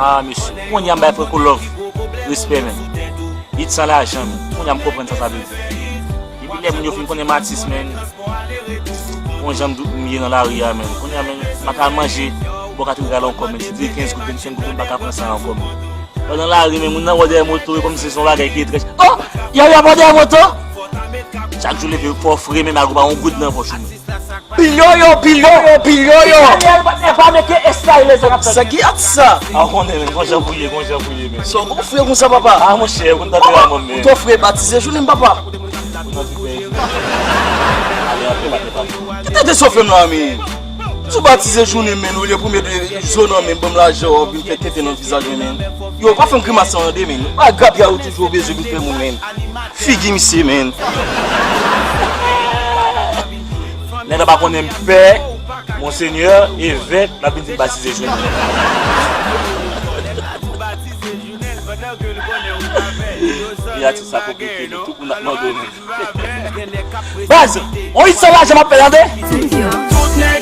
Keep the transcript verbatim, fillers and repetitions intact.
Ah, mesye, kounye a m bay Franco Love respè, men. It san lajan, men. Kounye a m konprann sa sa vle di. Depi lè moun yo fin konnen m atis, men, yon jan m dou- m ye nan lari a, men. Kounye a, men, m pa ka al manje bò katedral ankò, men. Si te kenz goud, vennsenk goud, m pa ka pran sa ankò, men. Lè w nan lari, men, moun nan wè w dèyè moto, e kòmsi se yon bagay ki etrèj. Oh! Yaya pa w dèyè moto? Chak jou leve, fò w fre, men, malgre w pa yon goud nan pòch ou, men. Pilyoyo, pilyoyo, pilyoyo. Daniel, patnè, pa mete estay, lezòm ap fè. Sa ki at sa? A, ou konnen, men, gon jan pou ye, gon jan pou ye, men. Sa w gon fre konsa, papa? A, monchè, ou konn tanperaman m, men. Ou twò fre, batize jounen m, papa. Ou nan ti pèdi. Ale anpè, patnè, patnè. Ki tete sofle m la, men? Sou batize jounen m, men, olye premye de zo nan men, ban m lajan, w ap vin fè tenten nan vizaj mwen, men. Yo, pa fè m grimas sa, tande, men. Pa grab ya, ou toujou bezwen vin fè moun, men. Figi misye, men. Nèg la pa konnen m pè Monsenyè, evèk, l ap vin di m batize jounen. Li atis sa konplike, men tout moun ap mande w, men. Baz, on it sa la, jan m ap fè, tande? Tout nèg